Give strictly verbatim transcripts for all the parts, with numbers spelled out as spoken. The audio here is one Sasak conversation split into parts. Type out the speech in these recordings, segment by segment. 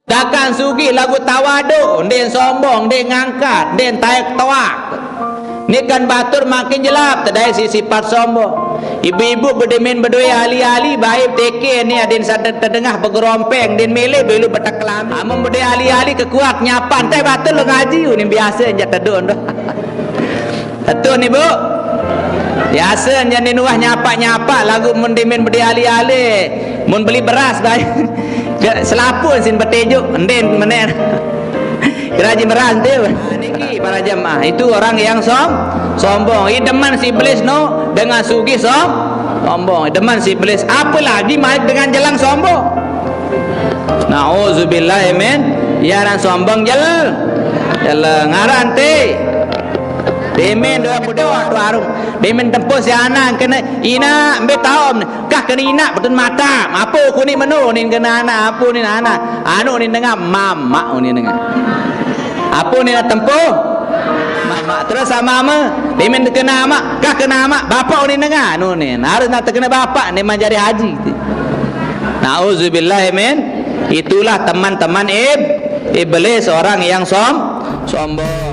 Takkan sugih lagu tawaduk, ndin sombong, ndin ngangkat, ndin taek toak. Ni kan batur makin jelap, tedai si sifat sombong. Ibu-ibu bedemin bedue ahli-ahli, baik teke ni adin sadar tedengah begerompeng, din milih belu betekelami. Amun bedue ahli-ahli kekuat nyapan, tai batur lu ngaji, ni biasa je tedun tu. Betul ni, Bu? Biasa je ni nuah nyapak-nyapak lagu mun dimin bedue ahli-ahli. Mun beli beras, baik. Selapun sin betejuk, ndin menen. Keraji beras tu. Niki para jemaah, itu orang yang som, sombong. Ih, demen si iblis no dengan sugih som, sombong. Demen si iblis, apalagi malik dengan jelang sombong. Nauzubillah min, ya orang sombong jel, jel ngaran ti. Demen dua puluh dua tu arung. Demen tempuh si anak kena ina ambil taom. Kah kena ina betul mata. Apa aku ni menu ni kena anak, apa ni anak. Anu ni dengar, mamak ni dengar. Apa ni nak tempuh? Mamak terus sama ama. Demen terkena amak, kah kena amak, bapak ni dengar. Anu ni, harus nak terkena bapak ni menjadi haji. Nauzubillah min. Itulah teman-teman ib, iblis, orang yang som, sombong.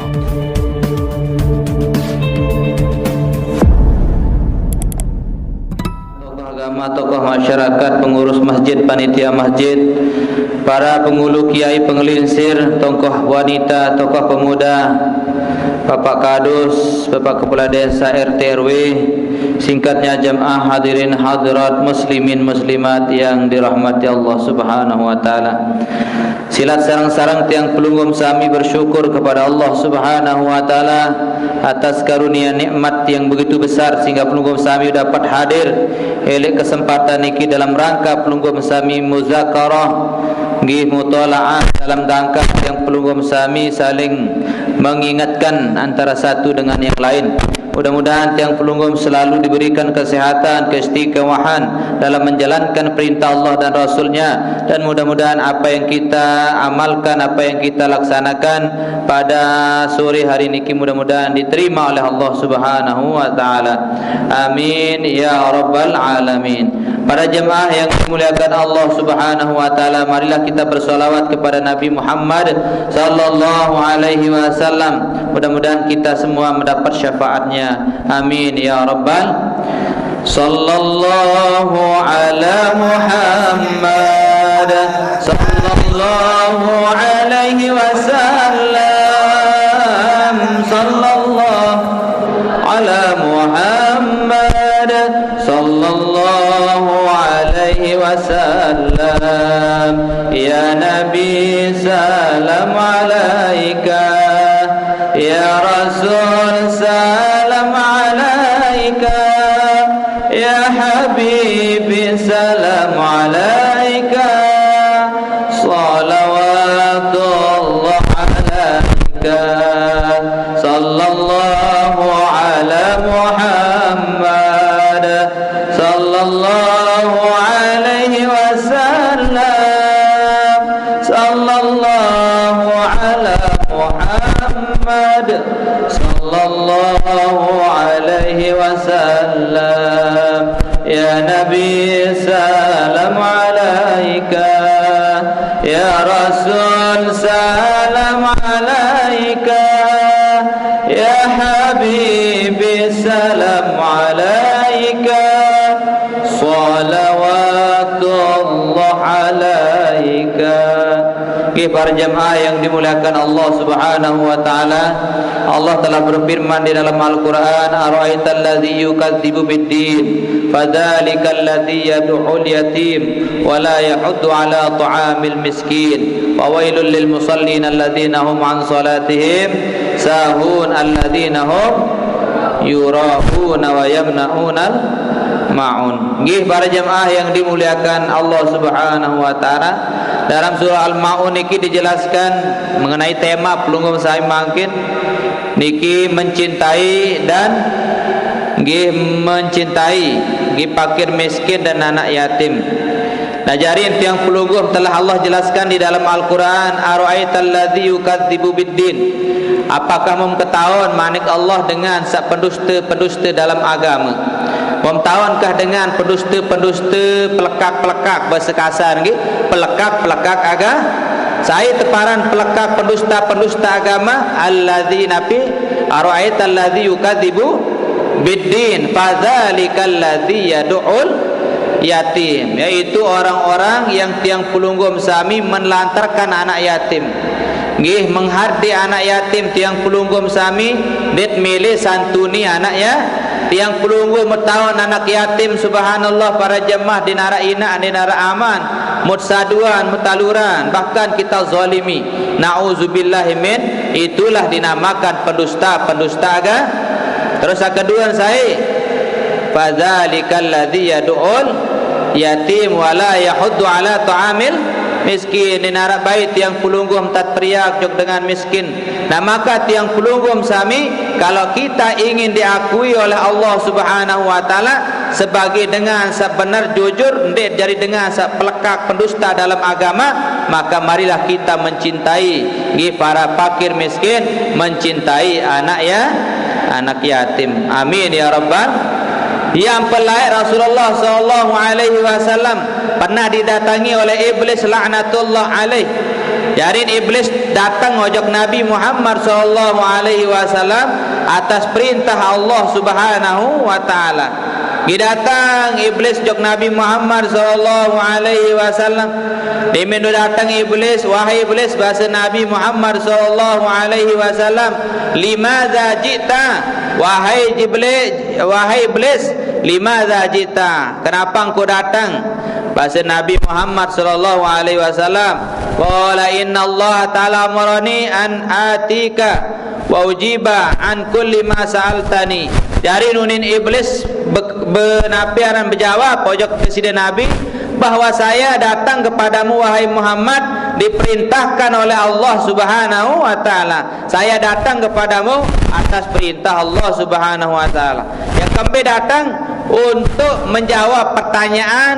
Tokoh agama, tokoh masyarakat, pengurus masjid, panitia masjid, para pengulu kiai pengelinsir, tokoh wanita, tokoh pemuda, Bapak Kadus, Bapak Kepala Desa, R T, R W, singkatnya jemaah hadirin hadirat muslimin muslimat yang dirahmati Allah Subhanahu wa taala. Silat sareng-sareng tiang pelungguh sami bersyukur kepada Allah Subhanahu wa taala atas karunia nikmat yang begitu besar sehingga pelungguh sami dapat hadir elek kesempatan niki dalam rangka pelungguh sami muzakarah nggih mutalaah dalam rangka yang pelungguh sami saling mengingatkan antara satu dengan yang lain. Mudah-mudahan tiang pelungguh selalu diberikan kesehatan, keistiqomahan dalam menjalankan perintah Allah dan Rasul-Nya, dan mudah-mudahan apa yang kita amalkan, apa yang kita laksanakan pada sore hari niki mudah-mudahan diterima oleh Allah Subhanahu wa taala. Amin ya rabbal alamin. Para jemaah yang dimuliakan Allah Subhanahu wa taala, marilah kita bersolawat kepada Nabi Muhammad sallallahu alaihi wasallam. Mudah-mudahan kita semua mendapat syafaatnya. Amin ya rabbal. Sallallahu ala Muhammad. Sallallahu alaihi wasallam. Sallallahu ala Muhammad. Sallallahu alaihi wasallam. Ya Nabi, salam alaika. Ya Rasul, salam alaika. Ya Habibi, salam alaika. Salawatullah alaika. Sallallahu ala Muhammad. Sallallahu alaihi wasallam. Sallallahu ala Muhammad. Sallallahu alaihi wasallam. Ya Nabi, salam alaika. Ya Rasul, salam alaika. Ya Habibi, salam alaika. Salawatullah alaika. Nggih, para jemaah yang dimuliakan Allah Subhanahu wa taala, Allah telah berfirman di dalam Al-Qur'an, "Ara'aital ladzi yukadzibu biddin, fadzalikal ladzi yad'ul yatim, wa la yahuddu ala ta'amil miskin, wa wailul lil musallin alladzina hum an salatihim sahun, alladzina hum yura'una wa yamna'unal ma'un." Nggih, para jemaah yang dimuliakan Allah Subhanahu wa taala, dalam surah Al-Maun niki dijelaskan mengenai tema pelungguh sami mangkin niki mencintai dan nggih mencintai nggih fakir miskin dan anak yatim. Nah, jari tiang pelungguh telah Allah jelaskan di dalam Al-Qur'an, "Ara'aital ladzi yukadzibu biddin." Apakah mum ketahuan manik Allah dengan sak pendusta-pendusta dalam agama? Mum tahuankah dengan pendusta-pendusta pelekak-pelekak bahasa kasar nggih, pelekak-pelekak aga-, Sai teparan pelekak pendusta-pendusta agama, allazi napi, ara'aital ladzi yukadzibu biddin, fadzalikal ladzi yad'ul yatim, yaitu orang-orang yang tiang pelungguh sami menelantarkan anak yatim. Nggih, menghaddi anak yatim tiang pelungguh sami, det milih santuni anak ya. Tiang pelungguh metaun anak yatim, subhanallah, para jemaah, di nara ina, di nara aman, mut saduan, mut taluran, bahkan kita zalimi. Nauzubillahi min, itulah dinamakan pendusta, pendusta aga. Terus yang kedua saya, fadzalikal ladzi yad'ul yatim wa la yahuddu ala ta'amil miskin. Di nara bait tiang pelungguh mentat periak jok dengan miskin. Nah, maka tiang pelungguh sami, kalau kita ingin diakui oleh Allah Subhanahu wa Ta'ala sebagai dengan sebenar jujur, ndeq jari dengan sepelekak pendusta dalam agama, maka marilah kita mencintai, nggih, para fakir miskin, mencintai anak ya, anak yatim. Amin ya rabbal. Yang pelaik Rasulullah sallallahu alaihi wasallam pernah didatangi oleh iblis laknatullah alaih. Jarin iblis datang ojok Nabi Muhammad sallallahu alaihi wasallam atas perintah Allah Subhanahu wa Ta'ala. Nggih, datang iblis jok Nabi Muhammad sallallahu alaihi wasallam. Dimin datang iblis, "Wahai iblis," bahasa Nabi Muhammad sallallahu alaihi wasallam, "limadza ji'ta?" Wahai iblis, wahai iblis, "limadza ji'ta?" Kenapa engkau datang? Bahasa Nabi Muhammad sallallahu alaihi wasallam, qala, "Innallaha ta'ala amarani an atika wa ujiba an kulli ma sa'altani." Jari nunin iblis be-, benapi aran bejawab ojok Presiden Nabi, bahwa saya datang kepadamu, wahai Muhammad, diperintahkan oleh Allah Subhanahu wa Ta'ala. Saya datang kepadamu atas perintah Allah Subhanahu wa Ta'ala. Yang kami datang untuk menjawab pertanyaan,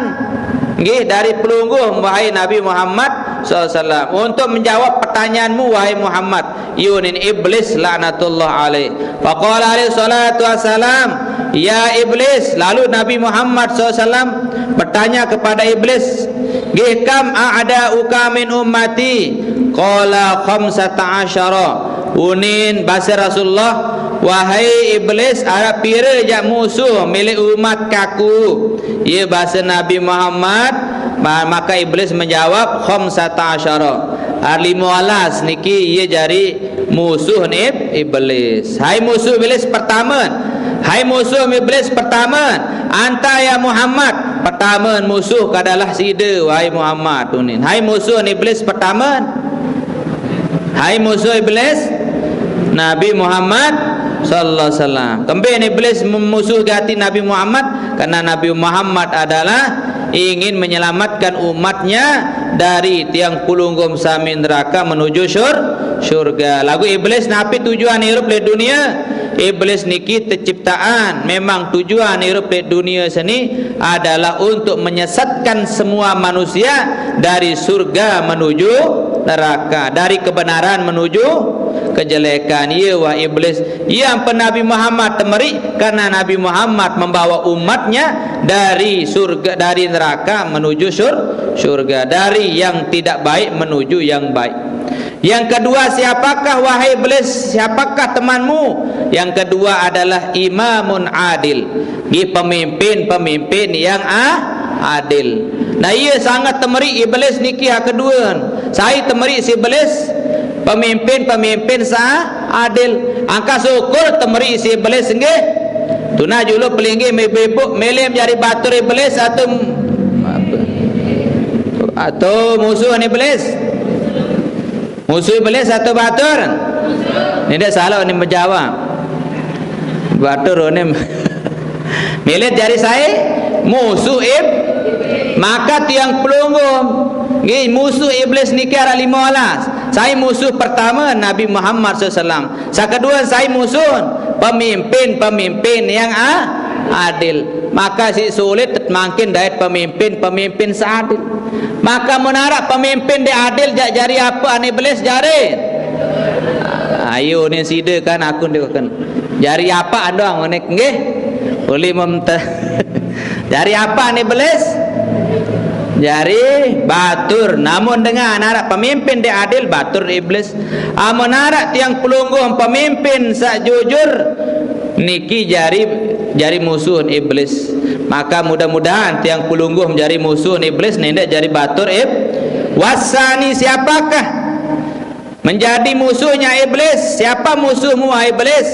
nggih, dari pelungguh, wahai Nabi Muhammad sallallahu alaihi wasallam. Untuk menjawab pertanyaanmu, wahai Muhammad. Yunin iblis laknatullah alaih. Faqala alaihi salatu wassalam, "Ya iblis." Lalu Nabi Muhammad sallallahu alaihi wasallam bertanya kepada iblis, "Nggih, kam a'da'uka min ummati?" Qala, "Khamsata asyara." Unin bahasa Rasulullah, "Wahai iblis, araq pire jaq musuh milik umat kaku?" Ye bahasa Nabi Muhammad, ma-, maka iblis menjawab, "Khamsata asyara." Araq lime olas niki ye jari musuh ni ib-, iblis. Hai musuh iblis pertama, hai musuh iblis pertama, anta ya Muhammad, pertama musuh adalah side, wahai Muhammad, unin. Hai musuh iblis pertama, hai musuh iblis, Nabi Muhammad sallallahu alaihi wasallam. Kembe iblis memusuh gati Nabi Muhammad? Karena Nabi Muhammad adalah ingin menyelamatkan umatnya dari tiang pelungguh sami neraka menuju syur-, syurga. Lagu iblis napi tujuan irup leq dunie? Iblis niki teciptaan, memang tujuan irup leq dunie seni adalah untuk menyesatkan semua manusia dari surga menuju neraka, dari kebenaran menuju kejelekan. Ye wah iblis. Ye ampe Nabi Muhammad temeri, karena Nabi Muhammad membawa umatnya dari surga, dari neraka menuju syur-, syurga, dari yang tidak baik menuju yang baik. Yang kedua, siapakah, wahai iblis, siapakah temanmu? Yang kedua adalah imamun adil. Nggih, pemimpin-pemimpin yang a-, adil. Nah, iya sangat temeri iblis niki ha kedua. Sai temeri si iblis? Pemimpin-pemimpin sa adil. Angka syukur temeri si iblis nggih. Tuna julu pelinggih ibu-ibu, milih jari batur iblis atau, atau musuh iblis? Musuh iblis atau batur? Ni ndak salah ni menjawab. Batur ni. Milih jari sai? Musuh ib-, maka tiang pelungguh. Nggih, musuh iblis niki araq lime olas. Sai musuh pertama? Nabi Muhammad sallallahu alaihi wasallam. Sa kedua sai musuh? Pemimpin-pemimpin yang a-, adil. Maka si sulit mangkin dait pemimpin-pemimpin seadil. Maka mun araq pemimpin ndeq adil jaq jari ape ane iblis jari? Ayo ni side kan aku ndeq kan. Jari ape doang ngene nggih? Uli mem-, jari ape ane iblis? Jari batur, namun dengan arak pemimpin dek adil, batur iblis. Amun arak tiang pelungguh pemimpin saq jujur, niki jari, jari musuh iblis. Maka mudah-mudahan tiang pelungguh menjadi musuh iblis, ndeq jari batur ib-, wasani, siapakah menjadi musuhnya iblis? Siapa musuhmu, wahai iblis?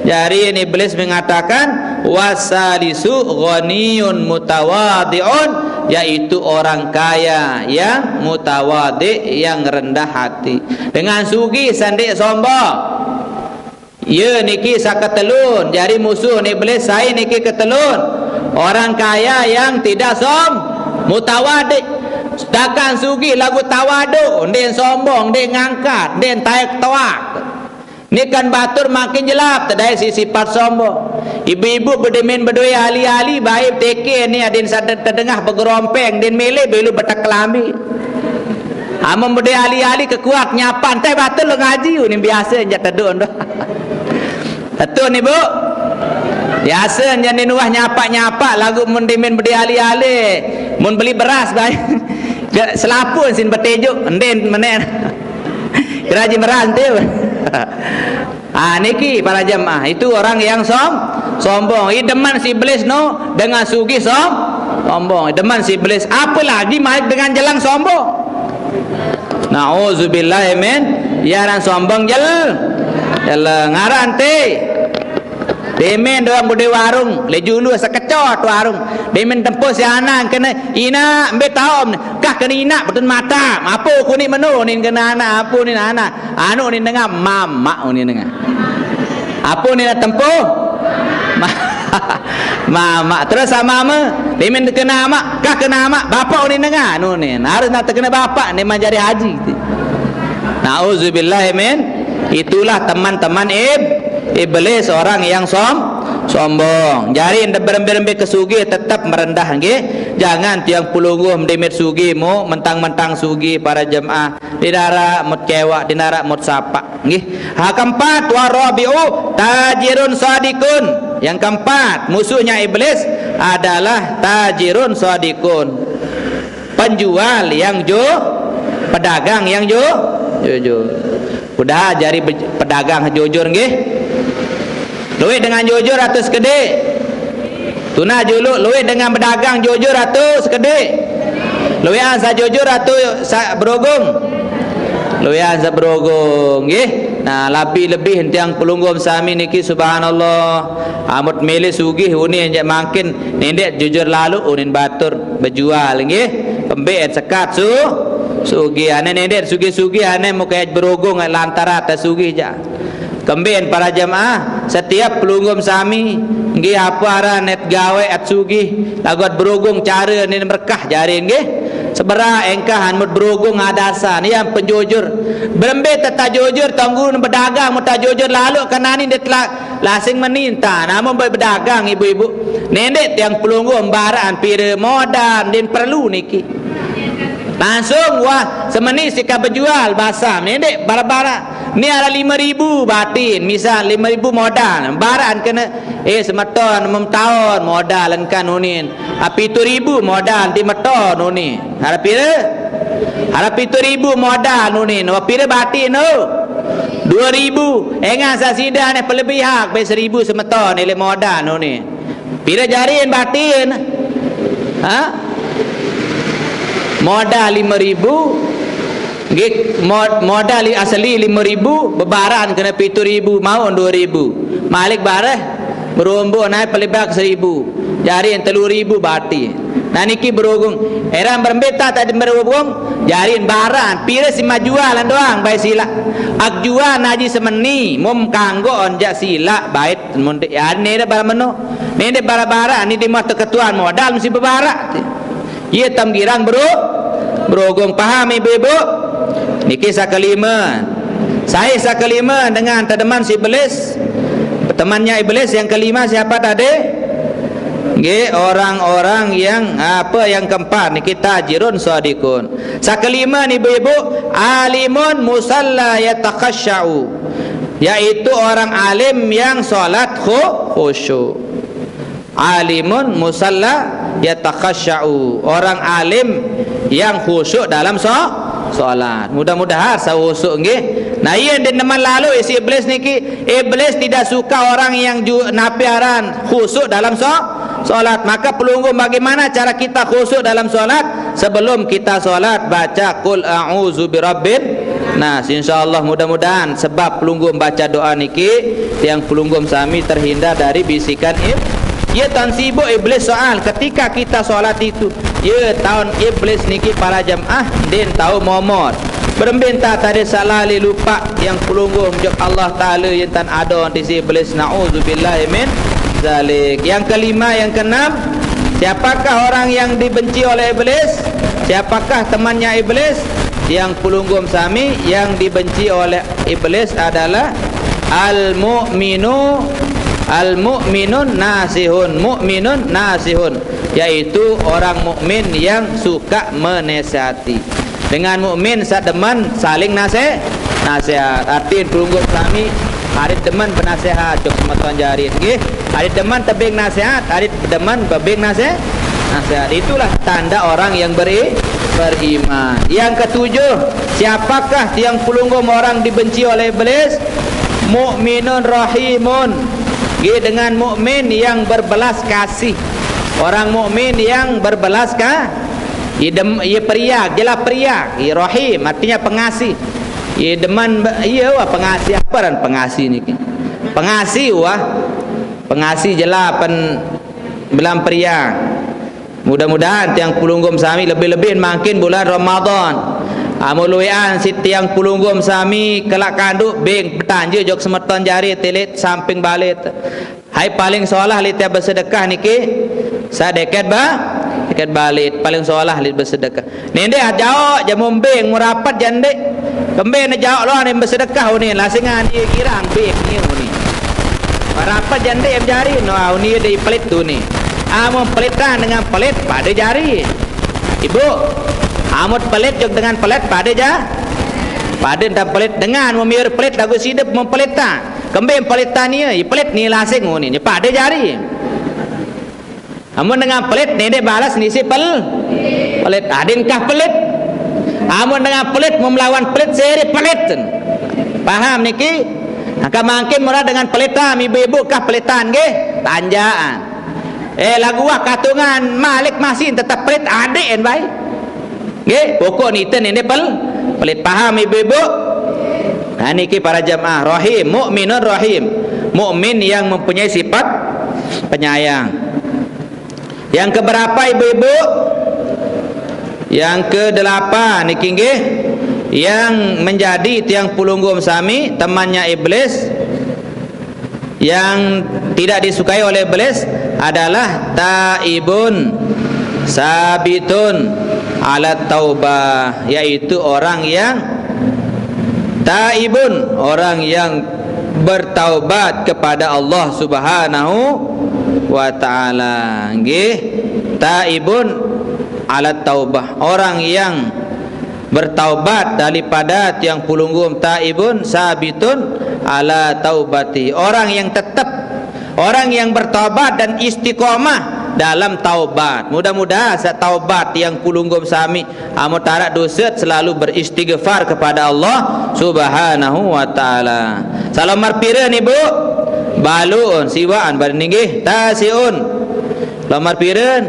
Jari iblis mengatakan, wasalisu ghaniyun mutawadi'un, yaitu orang kaya yang mutawadi, yang rendah hati. Dengan sugih saq ndeq sombong. Ye niki saq ketelun, jari musuh iblis, sai niki ketelun? Orang kaya yang tidak som-, mutawadi. Sedangkan sugih laguq tawadu, ndeq sombong, ndeq ngangkat, ndeq taek toaq. Ni kan batur makin jelap, tedai siq sipat sombong. Ibu-ibu bedemen bedoe ali-ali, bae teke ni adin saq tedengah begerompeng, din mele belu betek kelambi. Amun bedoe ali-ali kekuat nyapan, teh batur lo ngaji, ni biasa jaq teduq ndo. Betul ni, Bu? Biasa jaq ni nuah nyapak-nyapak, laguq mun demen bedoe ali-ali, mun beli beras bae. Selapun sin betejuk, endin menen. Kira haji merantau. Ah, niki para jemaah, itu orang yang som-, sombong. Ih, demen si iblis no, dengan sugih som-, sombong. Demen si iblis, apalagi malik dengan jelang sombong. Nauzubillah min, ya, aran sombong jel-, jeleng. Aran te. Demen doang bedoe warung, le julu sekecot warung. Demen tempo si anak kene, "Inaq, mbe taom?" Kah kene inaq, betun mata. Ape kuning meno nin kene anak, ape nin anak? Anu nin dengah, mamaq nin dengah. Ape nin tempo? Ma-, mamaq. Terus sama me, demen kene amaq, kah kene amaq, bapak nin dengah. Anu nin, harus nak tekene bapak ni menjadi haji. Nauzubillah min. Itulah teman-teman ib-, iblis, orang yang som-, sombong. Jari ndeq berembe-rembe kesugih tetep merendah, nggih. Jangan tiang pelungguh mendimit sugih mu, mentang-mentang sugih para jemaah. Dinaraq mut kewaq, dinaraq mut sapaq, nggih. Ha keempat, warabi'u tajirun sadiqun. Yang keempat, musuhnya iblis adalah tajirun sadiqun. Penjual yang ju-, pedagang yang ju-, jujur. Udah jari be-, pedagang jujur nggih. Luwih dengan jujur atau sekediq? Tunah juluq, luwih dengan bedagang jujur atau sekediq? Luwihan saq jujur atau saq berugung? Luwihan saq berugung nggih. Nah, lebih-lebih tiang pelungguh sami niki, subhanallah. Amut milih sugih unin jaq mangkin, nindeq jujur lalo unin batur. Bejual, nggih. Kembeq sekat su-, sugih. Ane nendeq sugih-sugih, ane muke berugung lantaran te sugih jaq. Kembeq para jemaah, setiap pelungguh sami, nggih, ape aran et gawe et sugih, laguq berugung care nin berkah jari, nggih. Seberaq engkah an mut berugung adasan, ya, penjujur. Berembe teta jujur, tonggu bedagang, muta jujur, lalo kenani ndeq tela-, lasing meninta, namun be-, bedagang ibu-ibu. Nendeq tiang pelungguh mbaraqan pire modal, din perlu niki. Langsung, wah, semeni sika bejual basam, nendeq bara-bara. Ni araq lime ribu batin, misal lime ribu modal, mbaraqan kene, eh, semeton mem taun modal engkan unin. Ah, pitu ribu modal ti meton unin. Araq pire? Araq pitu ribu modal unin. Wah, pire batin no? Due ribu. Engan saq side aneh pelebih hak, be seribu semeton, ile modal no ni. Pire jarin batin? Ha? Modal lime ribu. Nggih, mod-, modal li-, asli lime ribu, bebaran kene pitu ribu, mauq due ribu. Malik bareh, beromboq nae pelebak seribu. Jarin telu ribu batin. Nah, niki berugung. Eran berembe ta tadi berugung? Jarin baran. Pire si majual doang bae silaq. Ak jual naji semeni, mum kanggo onjak silaq bait mun de-, ya, nire bara meno. Nire bara-bara ni di mata ketuan modal mesti bebarak. Ye tam girang beru-, berugung. Paham ibu-ibu? Niki saq kelime. Sai saq kelime dengan tedeman si iblis. Temannya iblis yang kelima siapa tadi? Nggih, orang-orang yang, apa, yang keempat niki tajirun sadiqun. Saq kelime ni, ibu-ibu, alimun musalla yatakhasya'u, yaitu orang alim yang salat khu-, khusyuk. Alimun musalla yatakhasya'u, orang alim yang khusyuk dalam so-, solat. Mudah-mudahan sa khusyuk nggih. Nah, iya, den demen lalu isi iblis niki. Iblis tidak suka orang yang ju-, napi aran khusyuk dalam so-, solat. Maka pelungguh, bagaimana cara kita khusyuk dalam solat? Sebelum kita solat, baca qul a'udzu birabbin nas. Insyaallah, mudah-mudahan sebab pelungguh baca doa niki, tiang pelungguh sami terhindar dari bisikan ib-, ya, tan sibuk iblis. Soal ketika kita solat itu, ya, taun iblis niki para jemaah, den tahu momot. Berembin ta tadi salah li lupa tiang pelungguh jok Allah Taala yang tan ada di si iblis. Nauzubillah min zalik. Yang kelima, yang keenam, siapakah orang yang dibenci oleh iblis? Siapakah temannya iblis? Tiang pelungguh sami, yang dibenci oleh iblis adalah al-mu'minu, al-mu'minun nasihun, mukminun nasihun, yaitu orang mukmin yang suka menasihati. Dengan mukmin sademen saling nase-, nasihat. Artin pelungguh sami, arit demen benasehat, cok semeton jari nggih. Arit demen tebing nasihat, arit demen bebing nase-, nasihat. Itulah tanda orang yang beri-, beriman. Yang ketujuh, siapakah tiang pelungguh orang dibenci oleh iblis? Mukminun rahimun. Nggih, dengan mukmin yang berbelas kasih. Orang mukmin yang berbelas ka-, idem, ia peria, jelas peria. Ia rahim, artinya pengasih. Ia demen be-, ia wah pengasih, apa ran pengasih niki? Pengasih wah. Pengasih jelas pen belam peria. Mudah-mudahan tiang pelungguh sami, lebih-lebih mangkin bulan Ramadan. Amun luwean si tiang pelungguh sami kelak kanduk bing petanja jok semeton jari tilit samping balit. Hai paling solah li tiang bersedekah niki, sadeket ba-, deket balit, paling solah li bersedekah. Nende jaok jamu bing merapat jande. Kembe ne jaok loan bersedekah uni, lasingan ia girang bing ni uni. Rapat jande em jari, no uni dei pelit tu ni. Amun pelitan dengan pelit pada jari. Ibu, amun pelit jok dengan pelit pada ja-, pada entah pelit dengan memiur pelit lagu sidep mempelitan. Kembe pelitan ia, ia pelit ni lasing uni, ni pada jari. Amun dengan pelit, nende balas nisi pel-, pelit. Adin kah pelit? Amun dengan pelit, memelawan pelit, seri pelit. Paham niki? Angka mangkin murah dengan pelitan, ibu-ibu kah pelitan, nggih? Tanjaan. Eh, lagu wah katungan, malik masin tetap pelit, adik en baik. Nggih, pokok niten ini pel-, pelit. Paham ibu-ibu? Nah, niki para jemaah rahim, mukminun rahim. Mukmin yang mempunyai sifat penyayang. Yang keberapa ibu-ibu? Yang kedelapan niki nggih, yang menjadi tiang pelungguh sami, temannya iblis, yang tidak disukai oleh iblis adalah taibun sabitun ala taubah, yaitu orang yang taibun, orang yang bertaubat kepada Allah Subhanahu wa taala. Nggih, taibun ala taubah, orang yang bertaubat daripada tiang pulunggum, taibun sabitun ala taubati, orang yang tetap, orang yang bertaubat dan istiqomah dalam taubat. Mudah-mudahan sa taubat tiang pulunggum sami, amun tarak dosa selalu beristighfar kepada Allah Subhanahu wa taala. Salam marpira ni, Bu? Balun, siwaan bar ninggih, tasiun. Nomor pira?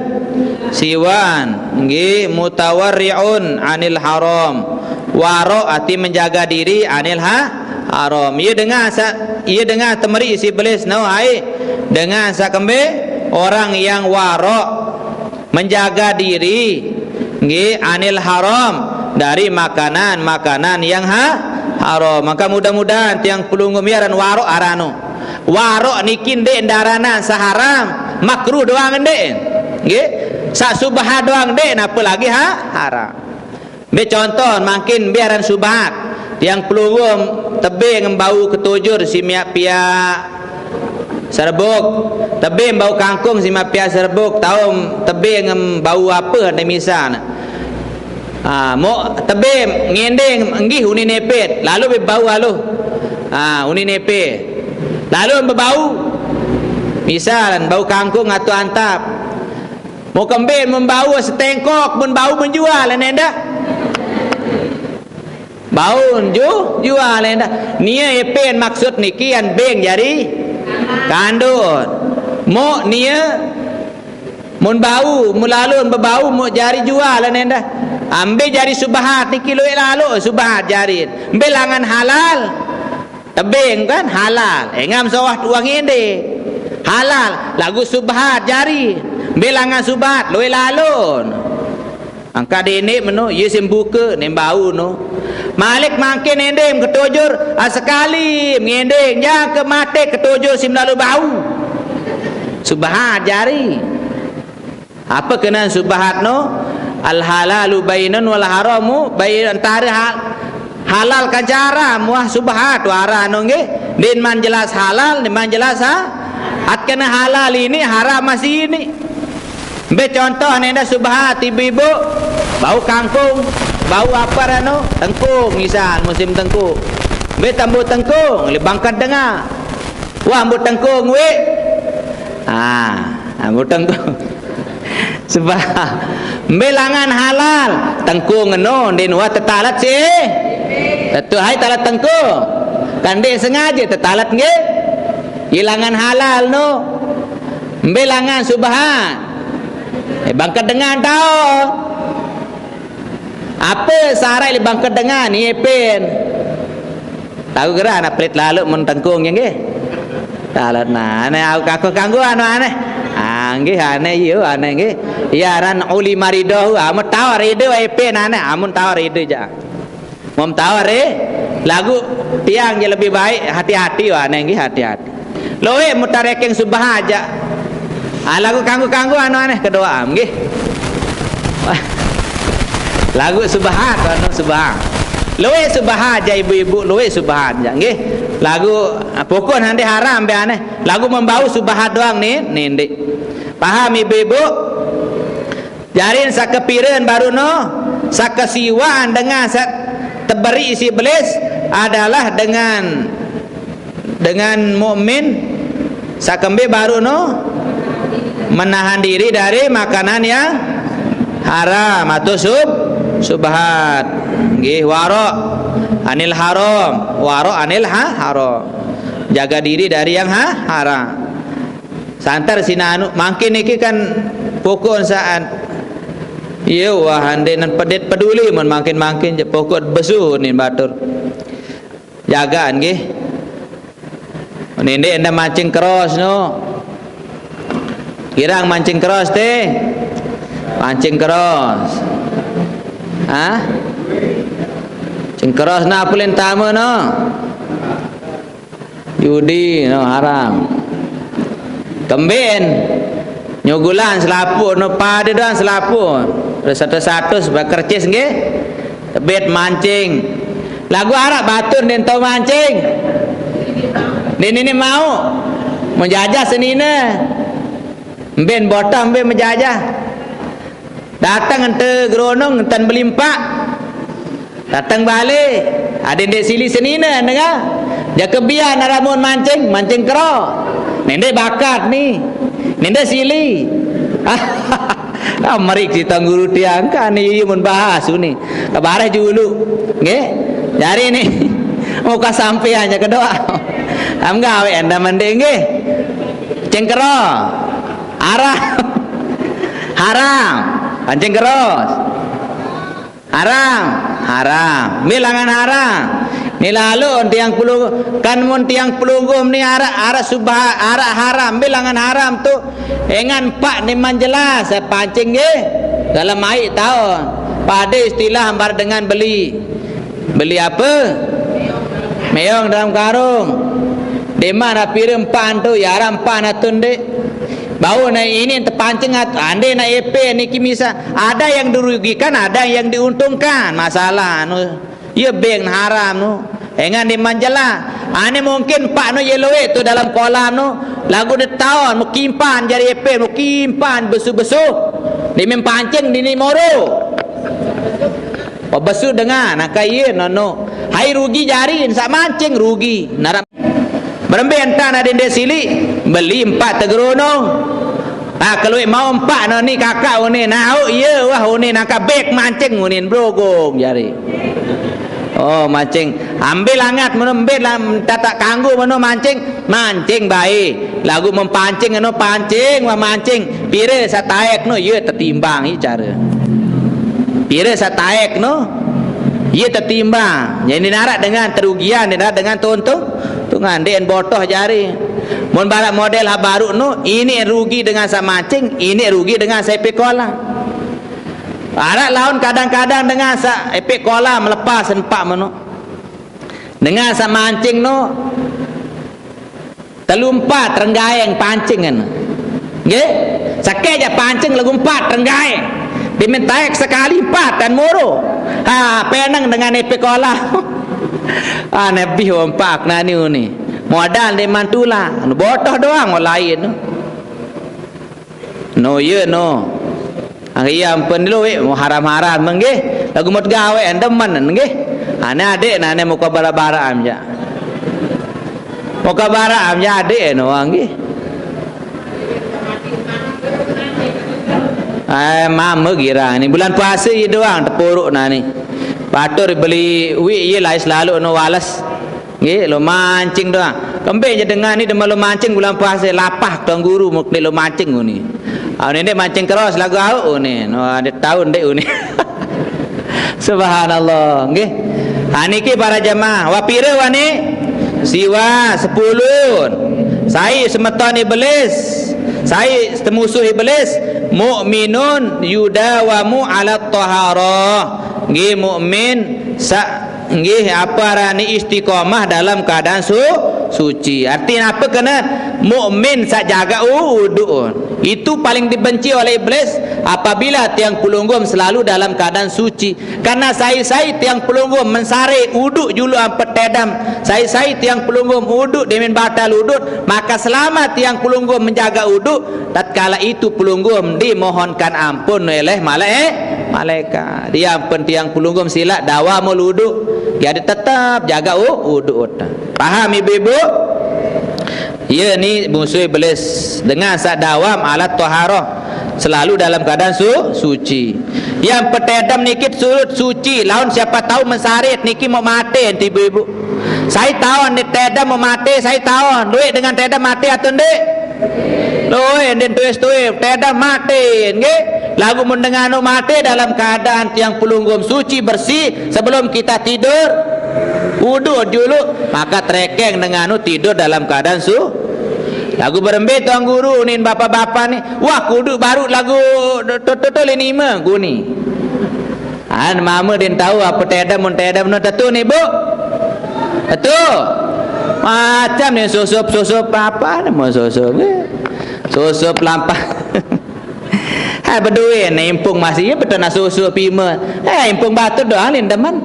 Siwaan. Nggih, mutawarri'un anil haram. Warok arti menjaga diri anil ha-, haram. Ia dengah sa-, ia dengah temeri si iblis, no, hai. Dengah sakembe orang yang warok, menjaga diri, nggih, anil haram, dari makanan-makanan yang ha-, haram. Maka mudah-mudahan tiang pulunggum iaran warok arano. Warok niki ndek ndaranan saharam, makruh doang ndek. Nggih. Sak subhat doang ndek, napa lagi ha-, haram. Be contoh, mangkin biaran subhat. Tiang pulunggum tebing bau ketujur si miak piak serbuk. Tebing bau kangkung si miak piak serbuk. Taum tebing bau apa, anda misal. Ha, mo tebing ngending enggih uni nepet, lalu be bau aluh. Ha, uni nepet. Lalu bebau. Misal bau kangkung atau antap. Mo kembe mun bau setengkok, mun bau menjual, nenda. Bau ju, jual, nenda. Nia epen maksud niki an beng jari kandut. Mo nia mun bau, mun lalun bebau, mo jari jual, nenda. Ambe jari subahat niki luek lalu subahat jari. Mbe langan halal. Tebeng kan halal. Engam sawah tuang ende. Halal. Lagu subahat jari. Mbe langan subahat luek lalun. Angka dene meno, ye sim buka, nem bau no. Malik mangkin endem ketojur, ah, sekali ngendeng, jang ke mate ketojur sim lalu bau. Subahat jari. Apa kenan subahat no? Al halalu bainun wal haramu bain antara hal, halal kanca haram, wah subahat wara no nggih. Din man jelas halal, din man jelas ha. At kena halal ini, haram masih ini. Mbe contoh nenda subahat ibu-ibu, bau kangkung, bau apa rano, tengkung misal musim tengkung. Mbe tambu tengkung, le bangkat dengar. Wah, ambu tengkung we. Ah, ambu tengkung. Sebab mbe langan halal, tengkung eno, din wah tetalat si. Tentu hai talat tengkung. Kan dek sengaja tetalat nggih. Ye langan halal no. Mbe langan subahat. Eh, bangkat dengan tau. Apa syarat le bangkat dengan ni pen? Tahu gerak anak pelit lalu mun tengkung ye nggih. Talat nah, ane aku kaku kanggo anu ane. Ah, nggih ane yo ane nggih. Ya ran uli marido, amun tawar ide epen ane, amun tawar ide ja. Mom tawar eh, lagu tiang je lebih baik hati-hati wa ane nggih hati-hati. Loe mutarekeng subah aja. Ah, lagu kanggo-kanggo anu aneh kedua am nggih. Lagu subahat anu subah. Loe subahat ja ibu-ibu, loe subahat ja nggih. Lagu ah, pokok nanti haram be aneh. Lagu membau subahat doang nih, nindik. Paham ibu-ibu? Jarin sakapiran baru no, sakasiwaan dengan sat teberi isi belis adalah dengan dengan mukmin sakembe baru no menahan diri dari makanan yang haram atau sub subhat. Nggih, waro anil haram, waro anil ha, haram. Jaga diri dari yang ha, haram. Santar sinanu mangkin niki kan pokok saat. Iya wah ande nan pedet peduli mun mangkin-mangkin je pokok besu ni batur. Jagaan nggih. Nende enda mancing keros no. Girang mancing keros teh. Mancing keros. Hah? Cing keros na pulin tama no. Judi no haram. Kemben nyugulan selapuh no pade doang selapuh. Ada satu-satu sebab kercis nggih. Tebet mancing. Lagu arak batur den tau mancing. Den ini mau menjajah senina. Mben botah mben menjajah. Datang ente geronong enten beli empak. Datang balik, ada dek sili senina dengar. Jaka biar naramun mancing, mancing kero. Nende bakat ni. Nende sili. Ah, merik si tuan guru tiang kan ni iya mun bahas ni. Kabareh julu. Nggih. Jari ni. Muka sampai hanya kedua. Am gawe enda mending nggih. Cengkero. Haram. Haram. Pancing keros. Haram. Haram. Bilangan haram. Ni lalu tiang pelungguh, kan mun tiang pelungguh ni arak, arak subah, arak haram, bilangan haram tu. Engan pak ni man jelas, saya pancing nggih. Dalam ai taun. Pada istilah ambar dengan beli. Beli apa? Meong dalam karung. Dema na pira empan tu, ya ara empan atun dek. Bau na ini terpancing at, ande na epe niki misal. Ada yang dirugikan, ada yang diuntungkan. Masalah anu, ya beng haram nu. Engan di manjela. Ane mungkin pak nu ye loe tu dalam kolam nu. Lagu de taon, mu kimpan jari epe, mu kimpan besu-besu. Di mem pancing di ni moro. Pebesu dengan, nah, ka iya, no, no. Hai rugi jari, sak mancing rugi. Narap. Berembe entan ada dek sili, beli empat tegerono. Ha, keluit mauh empat no ni kakak unin. Nauk ye wah unin angkat bek mancing unin berogong jari. Oh, mancing. Ambil angat meno, ambil lam tatak kanggo meno mancing, mancing bae. Lagu mempancing eno pancing wah mancing. Pire sataek no ye tetimbang i cara. Pire sataek no ye tetimbang. Jadi narak dengan terugian, narak dengan tuntung. Tu ngandek botoh jari. Mun barak model ha baru no, ini rugi dengan sa mancing, ini rugi dengan sa epek kolam. Arak laun kadang-kadang dengan sa epek kolam melepas empat meno. Dengan sa mancing no, telu empat renggaeng pancing kan. Nggih? Sakej ja pancing lagu empat renggaeng. Dimintaek sekali empat dan moro. Ha, peneng dengan epek kolam. Ah, nebih ompak nani uni. Modal di mantula. Botoh doang orang lain. No, ye no. Ang iya ampun dulu wek, mau haram-haram nggih. Lagu mut gawe demen nggih. Ane adik nane muka bara-bara am ja. Muka bara am ja adik no nggih. Ai mama girang ni bulan puasa ye doang tepuruk nani. Batur beli wek ye lai selalu no wales. Nggih, lo mancing doang. Kembe je dengar ni demen lo mancing bulan puasa lapah tuan guru mukni lo mancing uni. Ah, ni dek mancing keros lagu au uni. No, ada tahu dek uni. Subhanallah, nggih. Ha niki para jemaah, wa pira wani? Siwa sepuluh. Sai semeton iblis, sai semusuh iblis, mukminun yudawamu ala taharah. Nggih mukmin sa nggih apa arani istiqomah dalam keadaan su, suci. Artinya apa kena mukmin sa jaga u, uduk. Itu paling dibenci oleh iblis apabila tiang pelungguh selalu dalam keadaan suci. Karena sai-sai tiang pelungguh mensare uduk julu ampet tedam. Sai-sai tiang pelungguh uduk demen batal uduk, maka selama tiang pelungguh menjaga uduk, tatkala itu pelungguh dimohonkan ampun oleh malae, malaikat. Dia ampun tiang pelungguh silak dawamul uduk. Jadi tetap jaga u, uduk. Paham ibu-ibu? Ye ni musuh iblis dengan sa dawam alat toharoh selalu dalam keadaan su, suci. Yang petedam niki surut suci, laun siapa tahu mensarit niki mau mati nanti ibu-ibu. Saya tahu ni tedam mau mati, saya tahu. Duit dengan tedam mati atau ndik? Duit, ndik tuis-tuis, tedam mati, nggih. Lagu mun dengan anu mati dalam keadaan tiang pelunggum suci bersih sebelum kita tidur. Uduk dulu, maka trekeng dengan anu tidur dalam keadaan su. Lagu berembe tuan guru nin bapak-bapak ni. Wah, kudu baru lagu tutul lima guni. An mama din tahu apa tedam mun tedam no tetu ni bu. Tetu. Macam ni susup-susup apa ni mau susup. Eh? Susup lampah. Hai beduit ni impung masih ya betul nak susup pima. Eh, impung batu doang ni demen.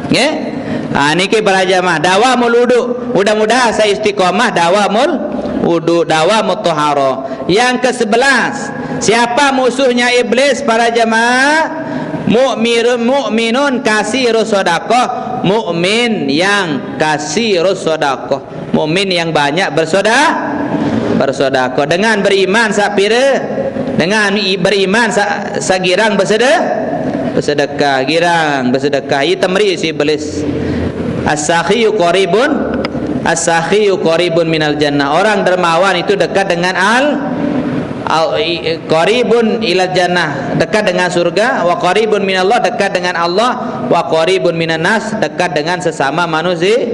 Ya. Ha, niki para jamaah dawamul wudu. Mudah-mudahan saya istiqomah dawamul wudu, dawamul tahara. Yang kesebelas, siapa musuhnya iblis para jamaah? Mukmirun mukminun kasirus sadaqah, mukmin yang kasirus sadaqah, mukmin yang banyak bersoda, bersodakoh. Dengan beriman sapira? Dengan i- beriman sa, sagirang bersede, bersedekah, girang bersedekah. Ia temeri si iblis. As-sakhiyu qaribun, as-sakhiyu qaribun minal jannah. Orang dermawan itu dekat dengan al, al i- qaribun ilal jannah, dekat dengan surga, wa qaribun minallah, dekat dengan Allah, wa qaribun minan nas, dekat dengan sesama manusia,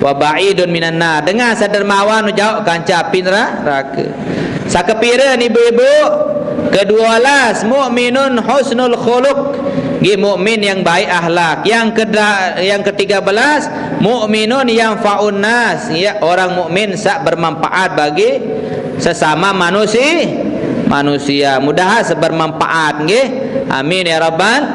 wa ba'idun minan nar, dengan sedermawan jauh kanca api neraka. Sakepira ni ibu-ibu? Kedua belas, mukminun husnul khuluq. Nggih mukmin yang baik akhlak. Yang kedua, yang ketiga belas, mukminun yang faun nas. Ya, orang mukmin sak bermanfaat bagi sesama manusia, manusia. Mudahan sebermanfaat nggih. Amin ya rabbal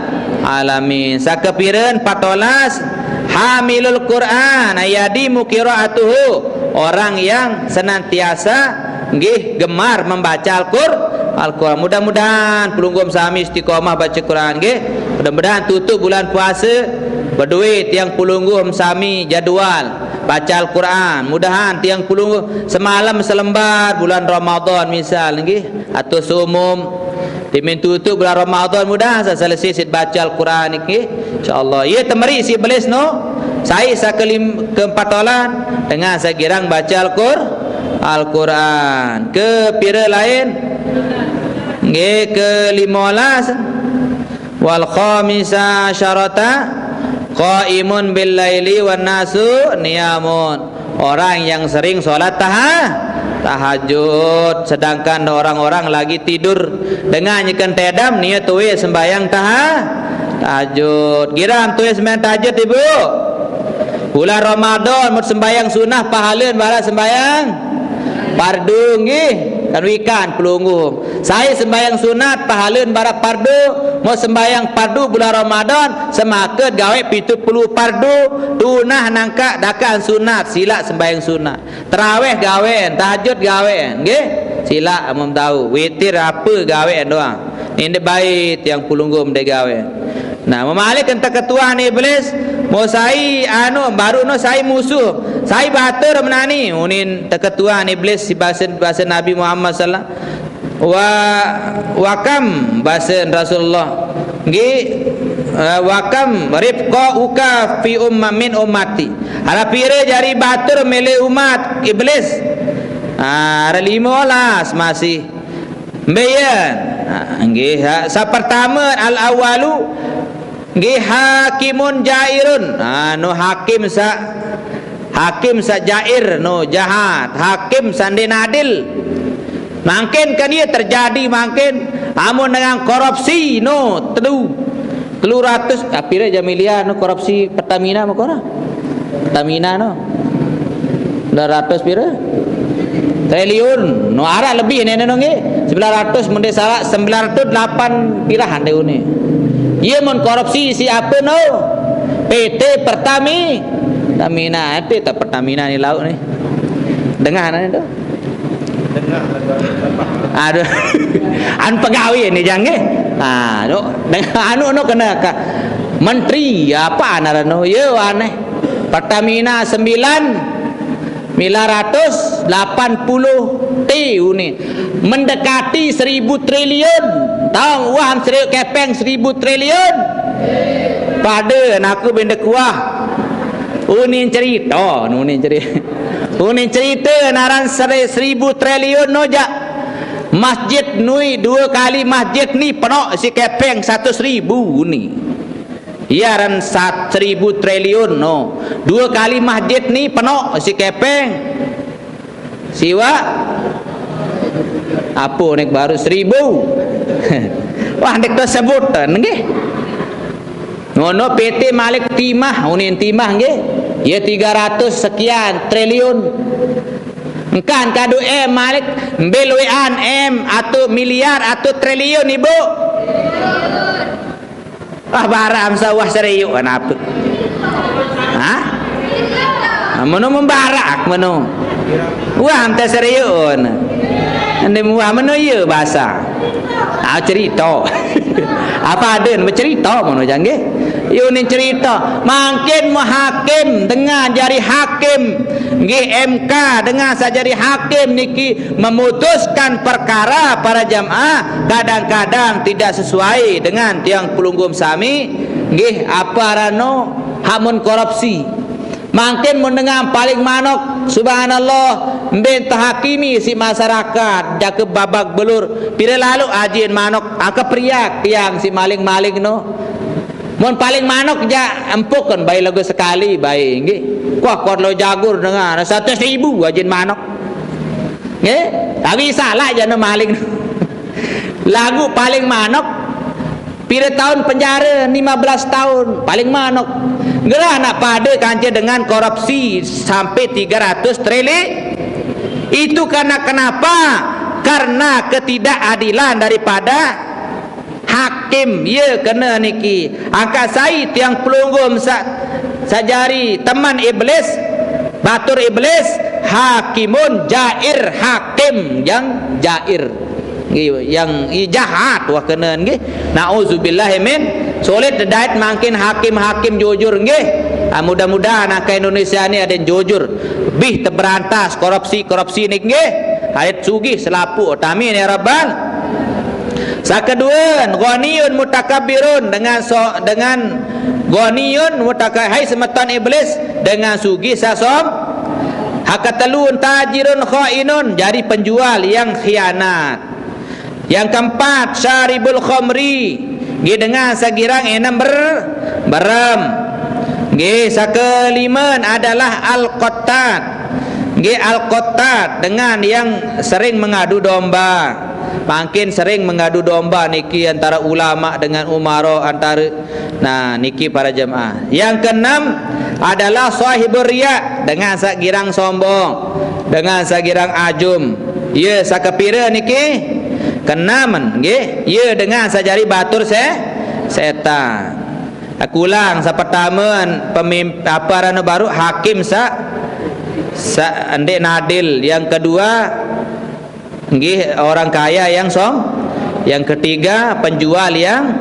alamin. Sakepira empat belas, hamilul Quran ayadi mukiraatuhu, orang yang senantiasa nggih gemar membaca Al-Qur, Al-Quran. Mudah-mudahan pelunggum sami istiqomah baca Quran nggih. Mudah-mudahan tutup bulan puasa, berdua tiang pelungguh sami jadual baca Al-Quran. Mudahan tiang pelungguh semalam selembar bulan Ramadan misal nggih, atau seumum. Timin tutup bulan Ramadan mudahan sa selesai sit baca Al-Quran niki. Insyaallah. Ia temeri si iblis no. Sai sa kelim-, keempat olah dengan sa girang baca Al-Qur-, Al-Quran. Ke pira lain? Nggih, ke lima belas. Wal khamisah syarata qaimun bil laili wan nasu niyamun. Orang yang sering sholat taha-, tahajud, sedangkan orang-orang lagi tidur. Dengan nyekan tedam, niat tuis sembahyang taha-, tahajud. Giram tuis sembahyang tahajud, Ibu? Bulan Ramadan, mun sembahyang sunat, pahala bara sembahyang fardu, nggih. Kan wikan, pelungguh. Sai sembahyang sunat, pahala bara fardu, mun sembahyang fardu bulan Ramadan, semakat gawe pitu puluh fardu, tunah nangka dakan sunat, sila sembahyang sunat. Tarawih gawean, tahajud gawean, nggih. Sila amun tahu, witir apa gawean doang. Ini baik tiang pelungguh mende gawean. Nah, memalik entah ketua ni iblis, mau sai anu, baru no sai musuh, sai batur menani, unin teketua ni iblis si bahasa, bahasa Nabi Muhammad sallallahu wa, wakam bahasa Rasulullah. Nggih, eh, wakam rifqa uka fi umma min ummati. Ada pira jari batur milih umat iblis? Ah, ada lima belas masih. Mbeyan. Ah, nggih, ha. Sa pertama al awalu nggih hakimun jairun. Ah, no hakim sa, hakim sa jair, no jahat, hakim sande nadil. Mangkin kan ia terjadi mangkin amun dengan korupsi no telu. Telu ratus, ah, pira ja miliar no korupsi Pertamina mako ora? Pertamina no. Dua ratus pira? Triliun. No arah lebih ni no nggih. Sembilan ratus mun dak salah, sembilan ratus lapan pira hande uni. Ia mun korupsi si apa no? P T Pertami-, Pertamina, apa tak Pertamina ni lauk ni? Dengar ni tu. Aduh. An pegawai ni jangan. Ha, tu. Dengar anu no kena ka menteri apa anak no? Ya aneh. Pertamina sembilan, sembilan ratus lapan puluh T uni. Mendekati seribu triliun. Tahu wah seribu kepeng seribu triliun. Pada aku benda kuah. Unin cerita, unin cerita. Unin cerita naran seri-, seribu triliun no ja. Masjid nui dua kali masjid ni penuh si kepeng seratus ribu ni. Iya ran sat-, seribu triliun no. Dua kali masjid ni penuh si kepeng. Siwa apa ni baru seribu. Wah, dek tu sebutan nggih. Ngono P T Malik Timah, unin Timah nggih. Ya tiga ratus sekian triliun. Engkan kadu M Malik, mbil wean M atau miliar atau triliun, Ibu. Ah, bara am sawah serius kenapa? Hah? Ah, meno membarak meno. Wah, ente serius. Ende muah meno iya bahasa. Ah, cerita. Apa ada bercerita meno jangan? Yo ni cerita. Mangkin muhakim dengan jari hakim. Nggih M K dengan sajari hakim niki memutuskan perkara para jamaah kadang-kadang tidak sesuai dengan tiang pelungguh sami, nggih apa rano hamun korupsi. Mangkin mun dengan paling manok, subhanallah, mben tahakimi si masyarakat, jaka babak belur, pira lalu ajin manok, angka priak tiang si maling-maling no. Mun paling manok ja empuk kan bayi lagu sekali bayi nggih. Kuah kuat lo jagur dengan seratus ribu ajin manok. Nggih, tapi salah jana maling. Lagu paling manok pira tahun penjara, lima belas tahun paling manok. Gerah nak pada kanca dengan korupsi sampai tiga ratus triliun. Itu karena kenapa? Karena ketidakadilan daripada hakim. Ya kena niki. Angkat sai tiang pelungguh sa-, sajari teman iblis, batur iblis, hakimun jair, hakim yang jair. Nggih, yang i-, jahat wah kena nggih. Nauzubillah min Sulit dedait mangkin hakim-hakim jujur nggih. Ah, mudah-mudahan angka Indonesia ni adeq jujur. Bih teberantas korupsi-korupsi ni nggih. Adeq sugih selapuq. Amin ya rabbal. Sekedue, ghaniyun mutakabbirun, dengan so-, dengan ghaniyun mutaka-, hai semeton iblis, dengan sugih saq som-, haketelu, tajirun khainun, jari penjual yang khianat. Yang keempat, syaribul khamri, nggih, dengan saq girang enem ber-, berem. Nggih, sekelime adalah al-qattat. Nggih, al-qattat, dengan yang sering mengadu domba. Mangkin sering mengadu domba niki antara ulama dengan umara, antara, nah, niki para jemaah. Yang keenam adalah sahibur riya, dengan saq girang sombong, dengan saq girang ajum. Ye, saq kepire niki? Keenam, nggih. Ye dengan saq jari batur se-, setan. Aku ulang, saq pertame pemim-, apa aranne baruq, hakim saq, saq ndeq nadil. Yang kedua, nggih, orang kaya yang som-, yang ketiga, penjual yang,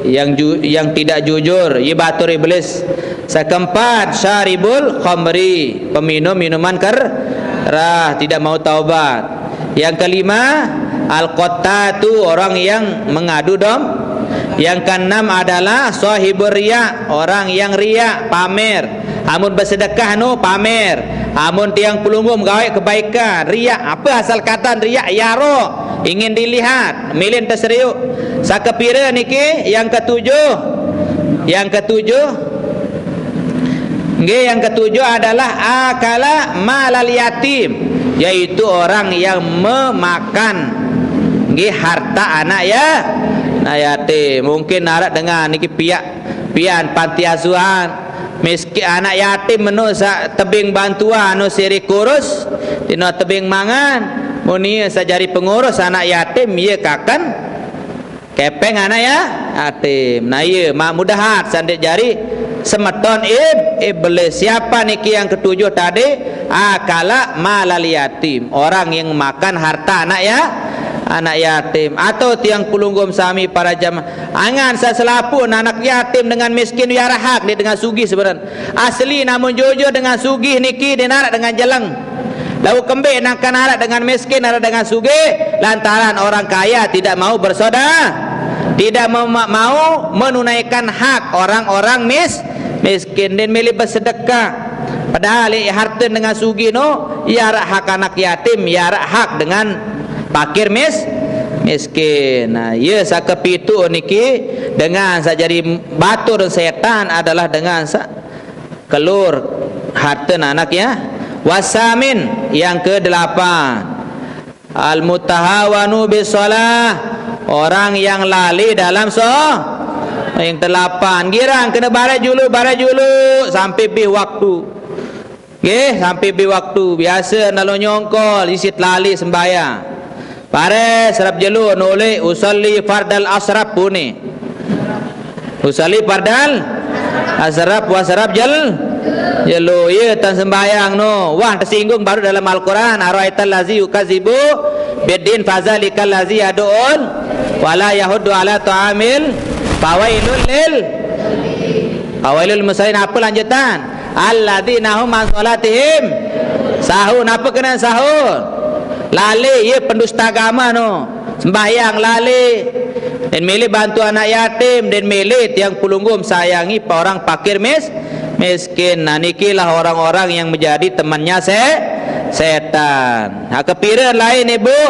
yang ju-, yang tidak jujur, ye batur iblis. Saq keempat, syaribul khamri, peminum minuman ker-, keras, tidak mau taubat. Yang kelima, al-qattatu, orang yang mengadu dom-, yang keenam adalah sahibur riya, orang yang riya, pamer. Amun besedekah nu pamer, amun tiang pelungguh gaweq kebaikan, riya, ape asal katan riya? Yaro, ingin dilihat, mele ente serioq. Saq kepire niki? Yang ketujuh. Yang ketujuh, nggih, yang ketujuh adalah akala malal yatim, yaitu orang yang memakan, nggih, harta anak ya-, anak yatim. Mungkin araq dengan niki piaq, pian panti asuhan, miskin, anak yatim meno saq tebing bantuan, no siri kurus, dino tebing mangan. Mun ie saq jari pengurus anak yatim, ie kaken kepeng anak ya-, yatim. Nah, ie maq mudahat saq ndeq jari semeton ib-, iblis. Siapa niki yang ketujuh tadi? Akala malal yatim, orang yang makan harta anak ya-, anak yatim. Atau tiang pelungguh sami para jamaah, angan saq selapuq anak yatim dengan miskin ye araq hak ndeq dengan sugih sebenarne. Asli, namun jujur dengan sugih niki ndeq naraq dengan jeleng. Laguq kembeq nangkan araq dengan miskin, araq dengan sugih? Lantaran orang kaya tidak mau bersoda-, tidak mem-, mau menunaikan hak orang-orang mis-, miskin. Ndeqn mele besedekah. Padahal ie harte dengan sugih no, ie araq hak anak yatim, ie araq hak dengan pakir mis-, miskin. Nah, ie saq kepituq niki, dengan saq jari batur setan adalah dengan saq kelor harte anak ya. Wasamin, yang kedelapan, al-mutahawanu bis shalah, orang yang lali dalam so-, yang delapan, girang kene bareh julu, bareh julu, sampai bih waktu. Nggih, sampai bih waktu. Biase nalo nyongkol, isit lali sembahyang. Bareh serep jelo noleh usalli fardal asrap pune. Usalli fardal asrap wa serep jel-, jelo. Ye tan sembahyang no. Wah, tesinggung baru dalam Al-Quran. Ara'aital ladzi yukadzibu biddin fadzalikal ladzi yad'ul wala yahuddu ala ta'amil, fawailul lil, fawailul musallin. Apa lanjutan? Alladzina hum an shalatihim sahun. Apa kene sahun? Lali, ye pendusta agama no. Sembahyang lali. Ndeqn mele bantu anak yatim, ndeqn mele tiang pelungguh sayangi orang pakir mis-, miskin. Nah, nikilah orang-orang yang menjadi temannya se-, setan. Nah, kepire lain, Ibu?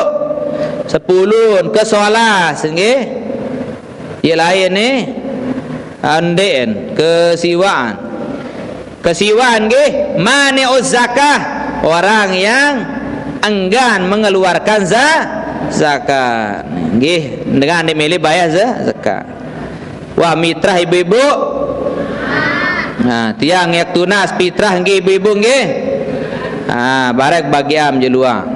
Sepulun, ke solas, nggih. Ye lain ni, andeqn, kesiwaan. Kesiwaan nggih, mani'uz zakah, orang yang enggan mengeluarkan za-, zakat. Nggih, dengan ndeq mele bayar za-, zakat. Wah, mitrah ibu-ibu. Nah, tiang yak tunas pitrah nggih ibu-ibu nggih. Ah, barek bagiam je luar.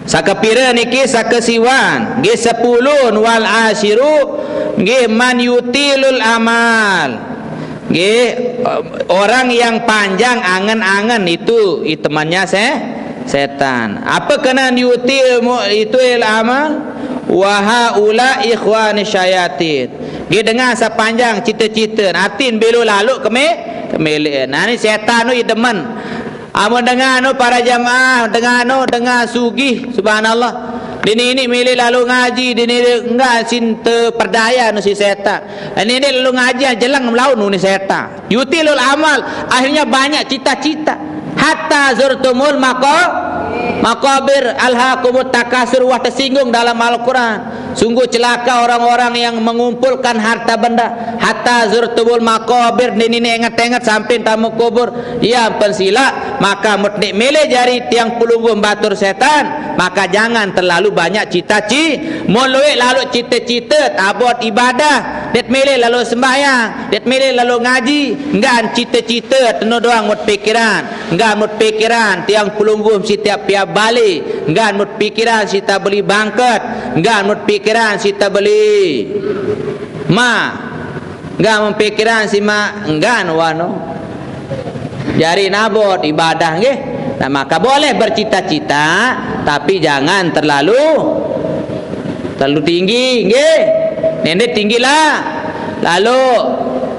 Sakepire niki sakesiwan, nggih sepulun, wal asyiru, nggih man yutilul amal. Nggih, orang yang panjang angen-angen itu, itu temannya se-, setan. Apa kena yutil mu-, itu il amal? Wa haula ikhwani syayatin. Nggih, dengan sepanjang cita-cita, artin belo lalu ke me-, ke melek. Nah, ni setan tu, ia demen. Amun dengan tu para jamaah, dengan tu, dengan sugih, subhanallah. Dia ni, ni milih lalu ngaji, dia ni enggak, sin teperdaya tu si setan. Ini dia lalu ngaji, jeleng melaun tu ni setan. Yutilul amal, akhirnya banyak cita-cita. Hatta zurtumul maqa-, maqabir, alhaakumut takasur, wah, tersinggung dalam Al-Quran. Sungguh celaka orang-orang yang mengumpulkan harta benda. Hatta zurtumul maqabir, ni, ni, ni ingat-ingat sampai tamu kubur. Ia pensilak, maka mut ndeq mele jari tiang pelungguh batur setan, maka jangan terlalu banyak cita-ci-, mun lueq lalu cita-cita, tabot ibadah, ndeq mele lalu sembahyang, ndeq mele lalu ngaji, enggan cita-cita, teno doang mut pikiran, enggan mut pikiran tiang pelungguh sitiap piap bali, enggan mut pikiran sita beli bangket, enggan mut pikiran sita beli ma, enggan mut pikiran si ma, enggan wano. Jari nabot ibadah nggih. Nah, maka boleh bercita-cita, tapi jangan terlalu, terlalu tinggi nggih. Ndeq tinggi lah. Lalu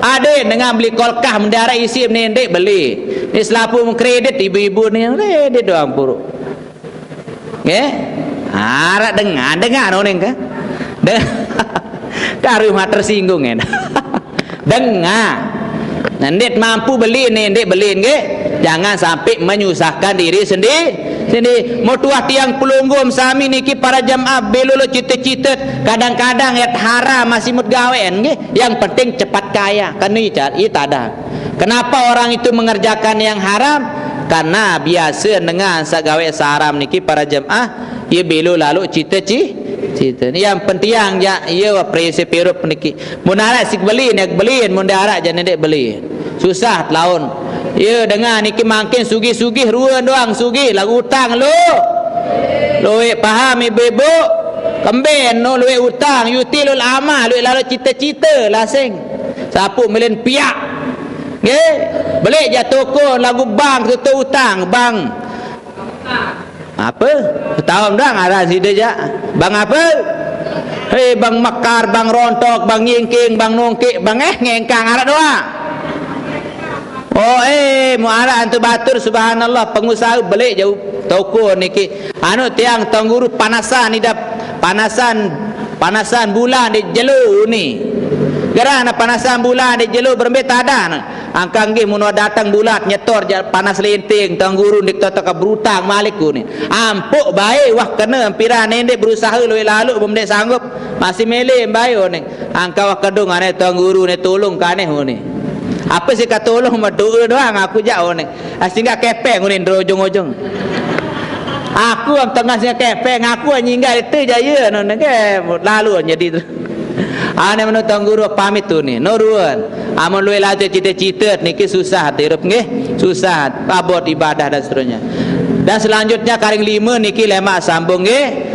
ade dengan beli kulkas mendarat isi ndeq beli. Ni selapuq kredit ibu-ibu ni, kredit doang puruk. Nggih? Araq dengar, dengar oning ke? De-, karu mah tersinggung kan. Dengar. Nah, ndeq mampu beli ni, ndeq beli nggih. Jangan sampai menyusahkan diri sendi-, sendiri. Mau tuah tiang pelungguh sami niki para jamaah belo lo cita-cita, kadang-kadang ya haram masih mut gawean nggih. Yang penting cepat kaya. Kan ni car-, ita dah. Kenapa orang itu mengerjakan yang haram? Karena biasa dengan saq gawe saram niki para jemaah, ie belo lalo cita-ci-, cita. Yang penting ja ie prinsip irup niki. Mun araq siq beli, ndeq beli, mun ndeq araq jaq ndeq beli. Susah telaun. Ie dengan niki mangkin sugih-sugih, ruen doang sugih, laguq utang lo. Lueq paham ibu-ibu, kemben no lueq utang, yutilul amal, lueq lalo cita-cita lasing. Sapuq milen piaq. Nggih, beli jaq toko laguq bank tutup utang, bank. Apa? Taom doang aran side jaq. Bank apa? Hei, bank Mekar, bank Rontok, bank Nyingking, bank Nongkek, bank eh ngengkang araq doang. Oh, eh, muaraq antu batur, subhanallah, pengusaha beli jauh toko niki. Anu tiang Tuan Guru panasan idap, panasan, panasan bulan di jelo ni. Gerana panasan bulan di jelo berembe tadan. Angkang nggih mun dateng bulat nyetor jaq panas linting, Tuan Guru ndik toto ke berutang malik ni. Ampuk bae wah kena piran ndeq berusaha lueq lalo bem ndeq sanggup. Masih mele bae ni. Angkaq wah kedung ane Tuan Guru ne tulung kaneh ni. Apa sih katulung mah doa doang aku jaq ni. Ah, singgah kepeng ni dari ujung-ujung. Aku am tengah singgah kepeng, aku nyinggah itu jaya no nege lalu jadi tu. Ane menu Tuan Guru pamit tu ni, nurun. Amun lueq lalo cita-cita niki susah dirup nggih, susah abot ibadah dan seterusnya. Dan selanjutnya karing lima niki lemaq sambung nggih.